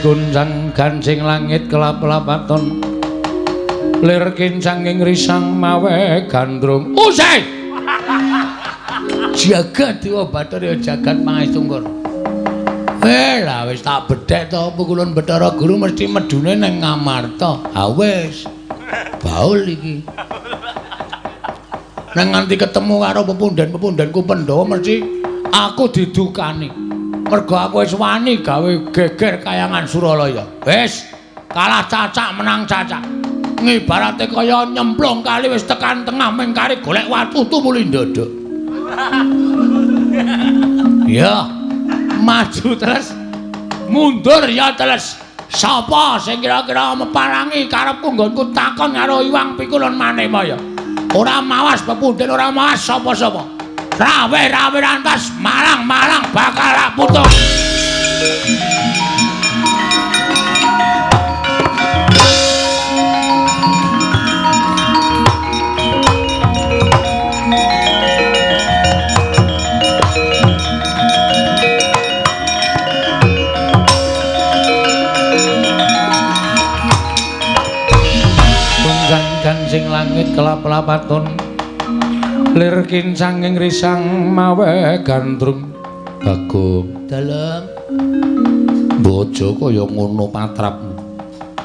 Gonjang gancing langit kelap-lapaton lir kincanging risang mawe gandrung. Usai! Jagat Dewa Bathara jagat Pangestungkur. Lah wis tak bedhek to pukulun Bathara Guru mesti medune ning Ngamarta. Ha wis. Baul iki. Nang nganti ketemu karo pepunden-pepundenku Pandhawa mesti aku didukani. Mergo aku wis wani gawe geger kayangan Suralaya. Wis, kalah cacak menang cacak. Ngibarate kaya nyemplung kali wis tekan tengah mengkari golek watu tumuli ndodok. Ya, maju terus, mundur ya terus. Sapa sing kira-kira meparangi karepku nggonku takon karo Iwang Pikulun Manemaya. Ora mawas pepunden, ora mawas sapa-sapa. Rawe-rawe rantas, malang-malang bakal tak putus. Gancing langit kelap-lapaton lir kincanging risang mawe gandrung. Bagong dalem bojo kaya ngono patrapmu.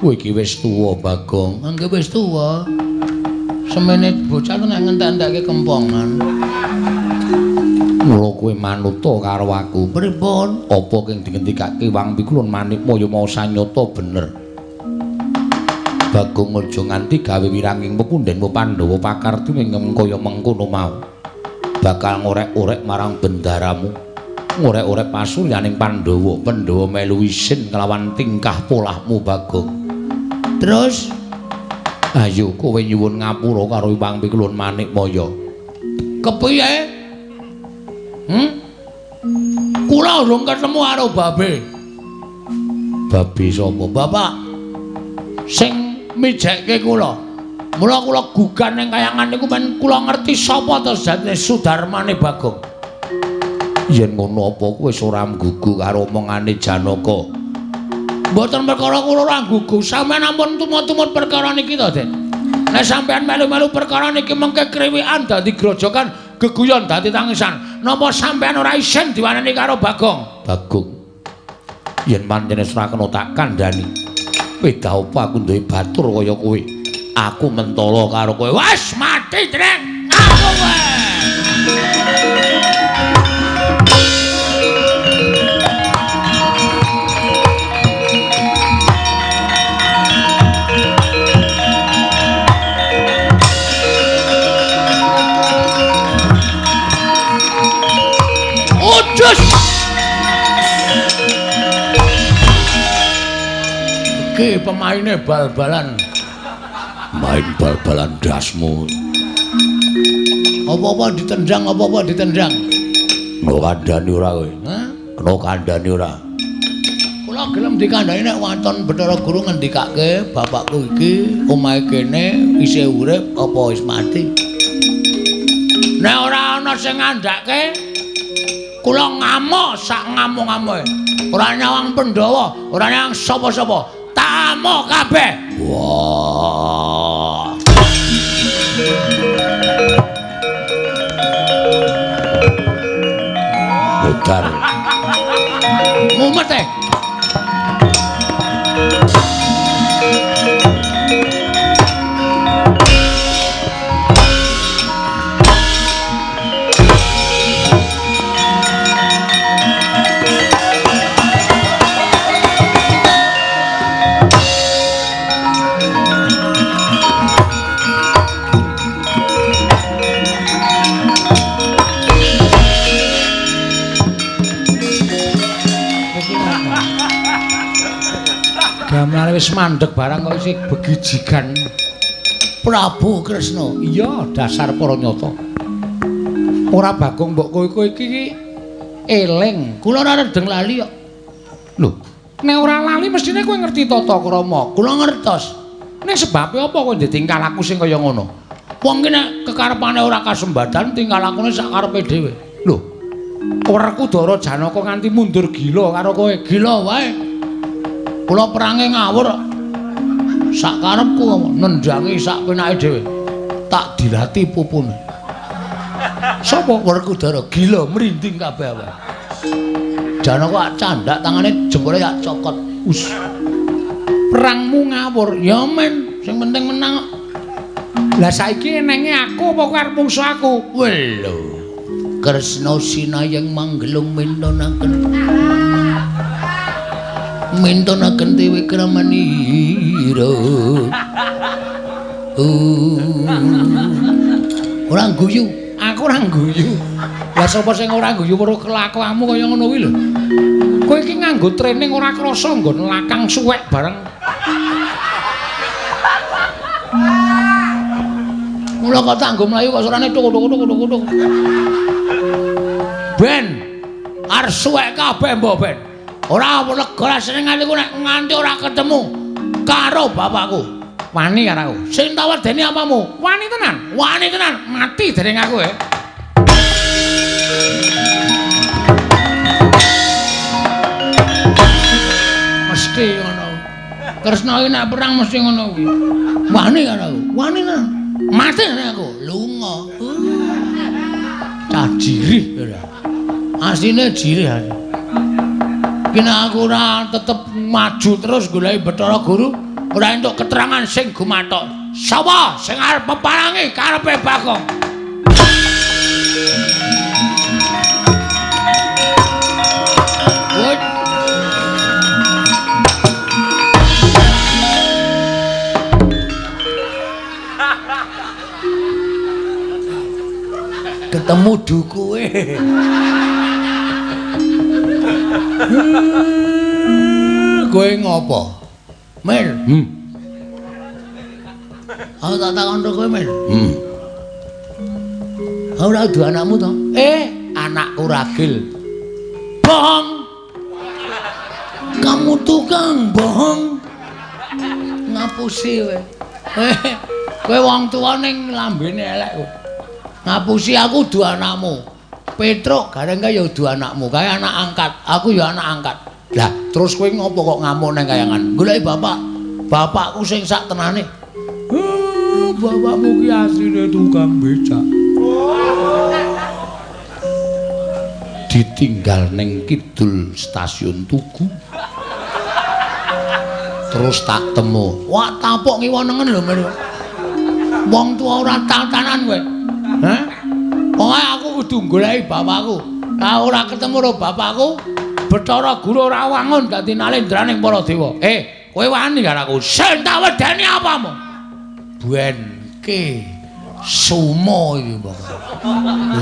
Kowe iki wis tuwa Bagong. Nggih wis tuwa. Semene bocah nek ngentek-entekke kempongan. Mula kowe manuta karo aku. Pripun? Apa kang dingendikake Wang Pikulun Manikmaya mau sanyata bener. Bagong aja nganti gawe wiranging pepundhenmu Pandhawa pakarti ing kaya mengkono mau. Bakal ngorek-orek marang bendaramu, ngorek-orek pasuryaning Pandhawa. Pandhawa melu isin kelawan tingkah polahmu Bagong. Terus ayo kowe nyuwun ngapura karo Iwang Pikulun Manikmaya. Kepiye? Kula urung ketemu karo babe. Babe sapa? Bapak sing mijekke kula. Mula kula gugan ning kayangan niku men kula ngerti sapa to sejatine Sudarmane Bagong. Yen ngono apa kowe wis ora nggugu karo omongane Janaka? Mboten perkara kula ora nggugu, sampeyan ampun tumut-tumut perkara niki to, Den. Nek sampeyan melu-melu perkara niki mengke kriwikan dadi grojokan, geguyon dadi tangisan. Napa sampeyan ora isin diwaneni karo Bagong? Bagong. Yen pancen wis ora kena tak kandhani. Beda apa aku duwe batur kaya kowe. Aku mentolo karo kowe. Wes mati dreng. Aku kowe. Ujus. Iki pemaine bal-balan. Main bal-balan dasmu. Apa-apa ditendang, apa-apa ditendang. Kena kandhani ora kowe? Hah? Kena kandhani ora? Kula gelem dikandhani nek waton Bathara Guru ngendikake bapakku iki omahe kene isih urip apa wis mati. Nek ora ana sing ngandhake kula ngamuk sak ngamuk-ngamuke. Ora nyawang Pandhawa, ora nyawang sapa-sapa. Tamuk kabeh. Wah. Modar. Mumet e. Gamelane wis mandeg barang kok isih begijigan. Prabu Kresna. Iya, dasar para nyata. Ora Bagong mbok kowe iki eling. Kula ora redeng lali kok. Lho, nek ora lali mestine kowe ngerti tata krama. Kula ngertos. Ning sebabe apa kowe ditingkah laku sing kaya ngono? Wong ki nek kekarepane ora kasembadan tingkah lakune sak karepe dhewe. Lho, Werkudara Janaka nganti mundur gila karo kowe. Gila wae. Kula perange ngawur. Sak karepku nendangi sak penake dhewe. Tak dilati pupune. Sapa Werkudara gila merinding kabeh awake. Janaka candak tangane jempole tak cokot. Us. Perangmu ngawur. Ya men, sing penting menang. Lah saiki enenge aku apa kowe arep mungsuh aku? Welo. Kresna sinayeng manggelung mintonaken. Mintonaken dewi kramanira. Ora guyu, aku ora guyu. Lah sapa sing ora guyu weruh kelakuanmu kaya ngono kuwi lho. Kowe iki nganggo training ora krasa nggon lakang suwek bareng. Mula kok tak nggo mlayu kok suarane tuk tuk tuk tuk tuk. Ben arep suwek kabeh mbok ben. Ora lega seneng atiku nek nganti ora ketemu karo bapakku. Wani karo aku. Sing tak wedeni apamu? Wani tenan. Wani tenan. Mati dereng aku e. Mesti ngono. Kresna iki nek perang mesti ngono kuwi. Wani karo aku. Wani tenan. Mati nek aku. Lunga. Cah jirih ora. Asline jirih aku. Iki nek aku ora tetep maju terus goleki Bathara Guru, ora entuk keterangan sing gumathok. Sapa sing arep peparangi karepe Bagong? Ketemu dukuwe. Kowe ngopo? Mel. Aku tak takon kowe, Mel. Aku ora duwe anakmu to? Anakku ragil. Bohong. Kamu tukang bohong. Ngapusi kowe. Kowe wong tuwa ning lambene elek kowe. Ngapusi aku duwe anakmu. Petruk gareng kae ya duwe anakmu, kae anak angkat. Aku ya anak angkat. Lah, terus kowe ngopo kok ngamuk nang kayangan? Goleki bapak. Bapakku sing sak tenane. Bapakmu ki asline tukang becak. Ditinggal ning kidul stasiun Tugu. Terus tak temu. Wah, tapuk ngiwa nengen lho, Mir. Wong tuwa ora tatanan kowe. Hah? Pokoke aku kudu goleki bapakku. Lah ora ketemu karo bapakku, Bathara Guru ora wangun dadi nalendraning para dewa. Kowe wani karo aku. Sing tak wedeni apamu? Benke sumo iki pokoke.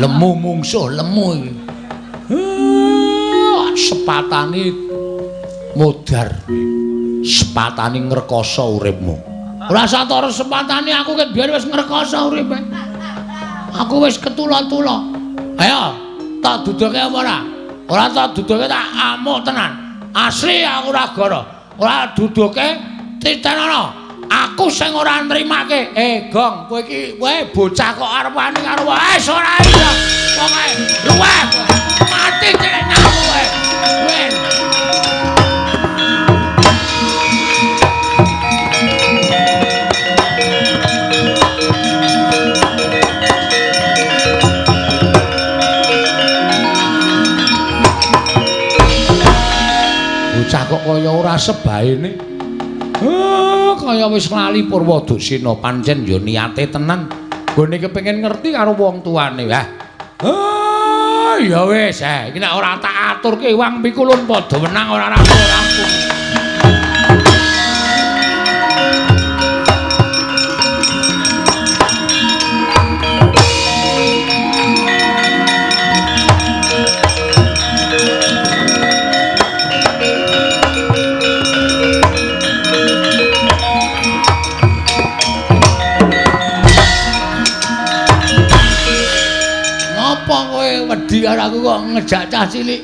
Lemu mungsuh lemu iki. Sepatani modar. Sepatani ngrekoso uripmu. Ora satara sepatani aku ket biyen wis ngrekoso uripe. Aku wis ketula-tula. Ayo, tak duduke apa ora? Ora tak duduke tak amuk tenan. Asli aku ora gara. Ora duduke titenono. Aku sing ora nrimake. Gong, kowe iki kowe bocah kok arep wani karo wis ora iya. Pokoke luweh. Mati cilik nyawa kowe. Wis. Bocah kok kaya ora sebaene. Kaya wis lali Purwadusena pancen ya niate tenan. Nggone kepengin ngerti karo wong tuane. Ya wis, iki nek ora tak aturke Iwang Pikulun padha menang ora rampung-rampung. Wedi karo aku kok ngejak cah cilik.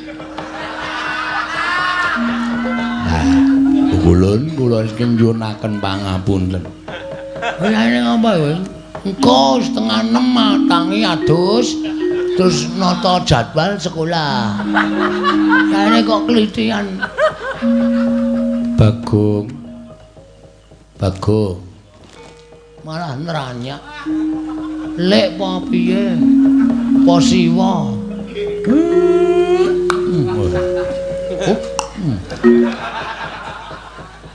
Kulun kula iki nyuwunaken pangapunten. Lha ini ngapa kowe? Engko 5:30 tangi adus terus nata jadwal sekolah. Lah ini kok klitian. Bagong. Bagong. Malah neranyak. Lek apa piye? Apa siwa?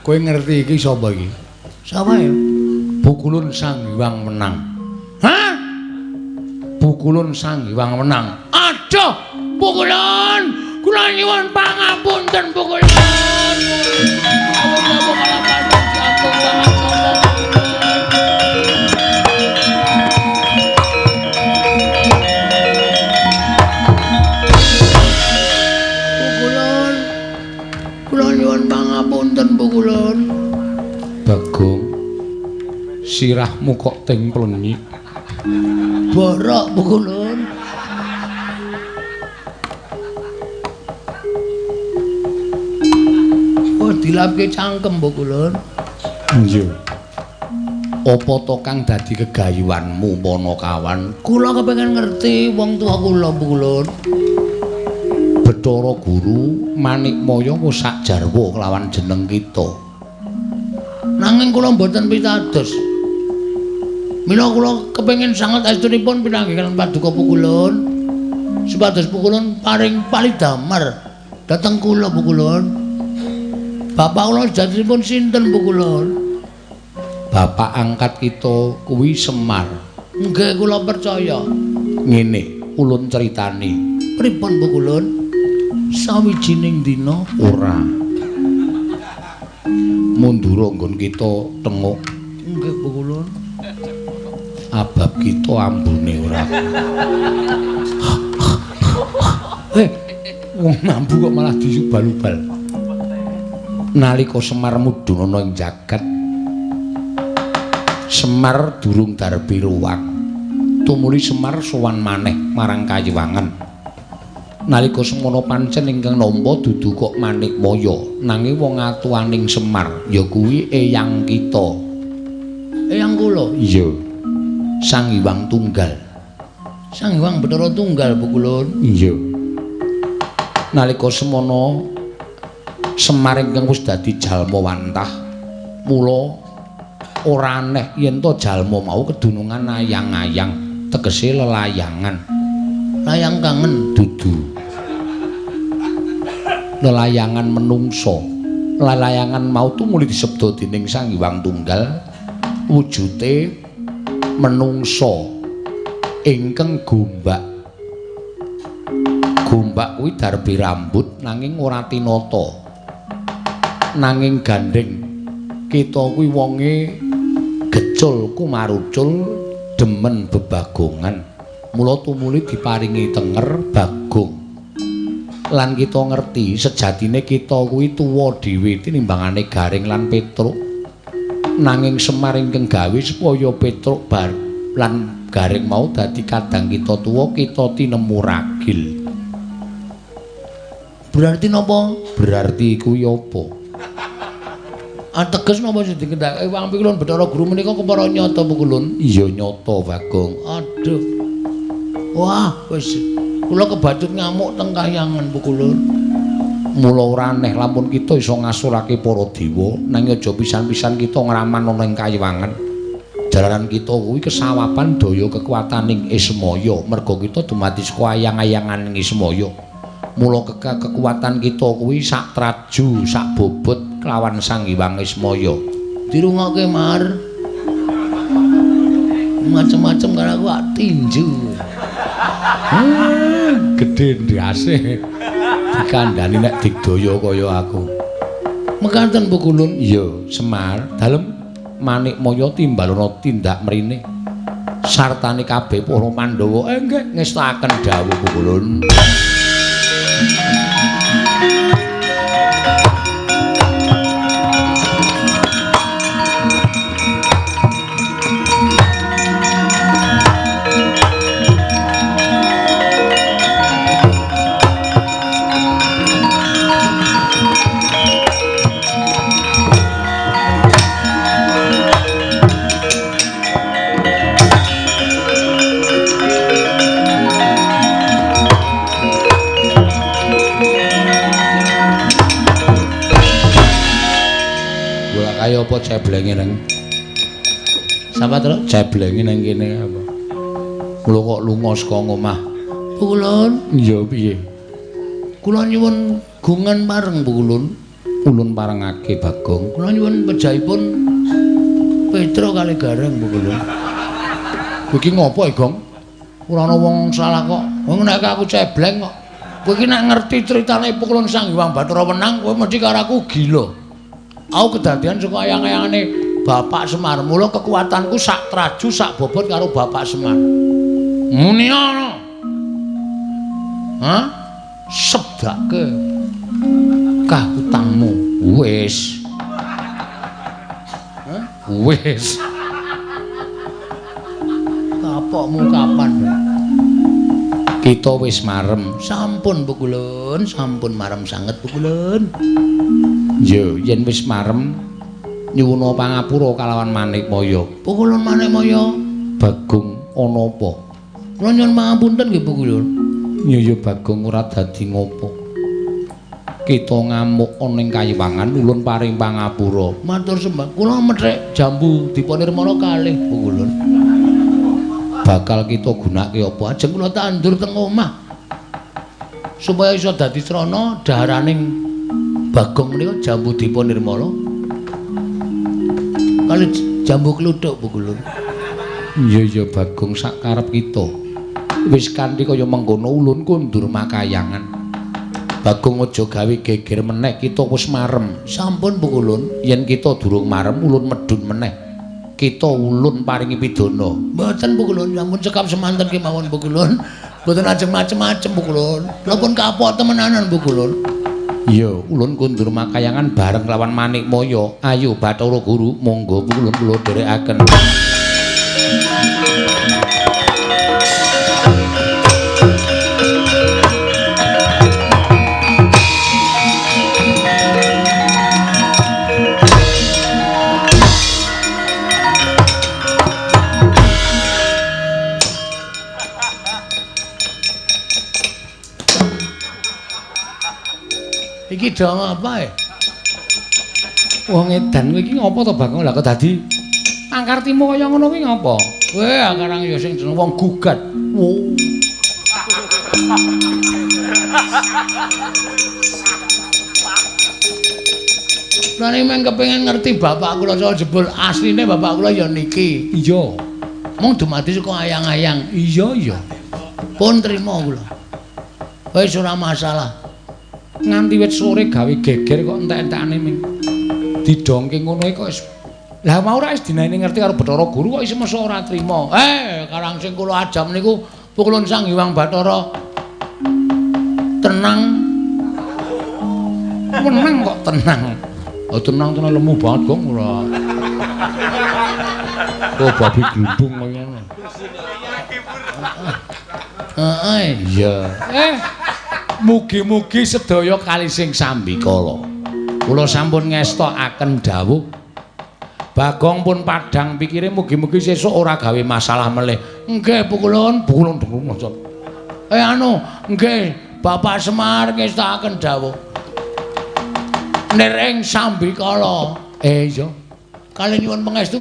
Kowe ngerti iki sapa iki? Sapa ya? Pukulun Sang Hyang Wenang. Hah? Pukulun Sang Hyang Wenang. Aduh, Pukulun, kula nyuwun pangapunten Pukulun. Pukulun, kula nyuwun pangapunten Pukulun. Bagong, sirahmu kok teng plenyik. Borok Pukulun. Oh, dilapke cangkem Pukulun. Iya. Apa to kang dadi kegayuanmu Panakawan? Kula kepengin ngerti wong tuwa kula Pukulun. Bathara Guru Manikmaya wis sak jarwa kelawan jeneng kita. Nanging kula mboten pitados. Mila kula kepengin sanget estunipun pinanggih kaliyan paduka Pukulun. Supados Pukulun paring palidamar dhateng kula Pukulun. Bapak kula sejatosipun sinten Pukulun? Bapak angkat kita kuwi Semar. Nggih, kula percaya. Ngene, ulun critani. Pripun Pukulun? Sawijining dina ora mundura nggon kita tenguk. Nggih Pukulun. Abab kita ambune ora. Wong mambu kok malah disubal-ubal. Nalika Semar mudhun ana ing jagat, Semar durung darbi ruwak. Tumuli Semar sowan maneh marang Kayiwangan. Nalika semono pancen ingkang nampa dudu kok Manikmaya, nanging wong atuwaning Semar ya kuwi eyang kita. Eyang kula? Iya. Sang Hyang Tunggal. Sang Hyang Bathara Tunggal Pukulun? Iya. Nalika semono Semar ingkang wis dadi jalma wantah, mula ora aneh yen to jalma mau kedunungan ayang-ayang, tegese lelayangan. Layang kangen dudu. Lelayangan menungso. Lelayangan mau tumuli disebda dening Sang Hyang Tunggal wujute menungso ingkang gombak. Gombak kuwi darbi rambut nanging ora tinata. Nanging gandheng kita kuwi wonge gecul kumarucul demen bebagongan. Mula tumuli diparingi tenger Bagong. Lan kita ngerti sejatine kita kuwi tuwa dhewe tinimbangane Gareng lan Petruk. Nanging Semar ingkang gawe supaya Petruk bar lan Gareng mau dadi kadang kita tuwa, kita tinemu ragil. Berarti napa? Berarti kuwi apa? Ateges napa sing dikendhake Wang Pikulun Bathara Guru menika kepara nyata Pukulun? Iya nyata Bagong. Aduh. Wah, wis kula kebacut ngamuk teng kahyangan Pukulun. Mula ora aneh lamun kita iso ngasurake para dewa, nanging aja pisan-pisan kita ngraman ana ing kayiwangan. Jalaran kita kuwi kesawapan daya kekuataning Ismaya, merga kita dumadi saka ayang-ayanganing Ismaya. Mula kekuatan kita kuwi sak traju, sak bobot kelawan Sang Hyang Ismaya. Dirungokke Mar. Macem-macem karo aku ak tinju. Gedhe ndase. Dikandhani nek digdaya kaya aku. Mekaten Pukulun? Iya, Semar, dalem Manikmaya timbalana tindak mrene. Sartane kabeh para Pandhawa nggih ngestakaken dawuh Pukulun. Kaya apa ceblenge nang? Sapa to? Ceblenge nang kene apa? Kula kok lunga saka ngomah. Pukulun. Iya piye? Kula nyuwun gungan pareng Pukulun. Ulun parengake Bagong. Kula nyuwun pejahipun Petro kali Gareng Pukulun. Kowe iki ngopo, Gong? Ora ana wong salah kok. Wong nek aku cebleng kok. Kowe iki nek ngerti critane Pukulun Sang Hyang Bathara Wenang, kowe mesti karo aku gila. Aku kedadian saka ayang-ayangane Bapak Semar. Mula kekuatanku sak traju sak bobot karo Bapak Semar. Muni ana. Hah? Sebdake kah utangmu. Wis. Hah? Wis. Kapokmu kapan? Kita wis marem. Sampun Pukulun, sampun marem sanget Pukulun. Ya, yen wis marem nyuwuna pangapura kalawan Manikmaya. Pukulun Manikmaya. Bagong ana apa? Kula nyuwun pangapunten nggih Pukulun. Ya ya Bagong ora dadi ngopo. Kita ngamuk ana ing kayiwangan ulun paring pangapura. Matur sembah. Kula methik jambu Dipanirmala kalih Pukulun. Bakal kita gunake apa? Ajeng kula tandur teng omah. Supaya iso dadi srana daharaning Bagong menika jambu Dipanirmala. Kali jambu kluthuk Pukulun. Iya ya Bagong sak karep kita. Wis kanthi kaya mengkono ulun kundur makayangan. Bagong aja gawe geger meneh, kita wis marem. Sampun Pukulun. Yen kita durung marem ulun medhun meneh. Kita ulun paringi pidana. Mboten Pukulun, sampun cekap semanten kemawon Pukulun. Mboten ajeng macem-macem Pukulun. Kula pun kapok temenanan Pukulun. Iya, ulun kundur makayangan bareng lawan Manikmaya. Ayo Bathara Guru, monggo Pukulun kula dherekaken. Iki dong apa ya? Wong edan kowe iki ngopo to Bagong? Lah kok dadi angkartimu kaya ngono kuwi ngopo? Weh, karang ya sing jeneng wong gugat. Wo. Lah nek meng kepengin ngerti bapak kula soal jebul asline bapak kula ya niki. Iya. Mung dumadi saka ayang-ayang. Iya iya. Pun trima kula. Wis ora masalah. Nganti wit sore gawe geger kok entek-entekane ming didongke ngono kok wis. Lah mau ora wis dinaene ngerti karo Bathara Guru kok isih masa ora trima. Karang sing kula ajam niku Pukulun Sang Hyang Bathara tenang. Menang kok tenang. Oh tenang tenan lemu banget Gong ora. Oh babi glundung kaya ngono. Heeh. Iya. Mugi-mugi sedaya kali sing sambikala. Kula sampun ngestokaken dawuh. Bagong pun padhang pikire mugi-mugi sesuk ora gawe masalah melih. Nggih Pukulun, Pukulun maca. Anu, nggih Bapak Semar ngestokaken dawuh. Nering sambikala. Iya. Kali nyuwun pangestu.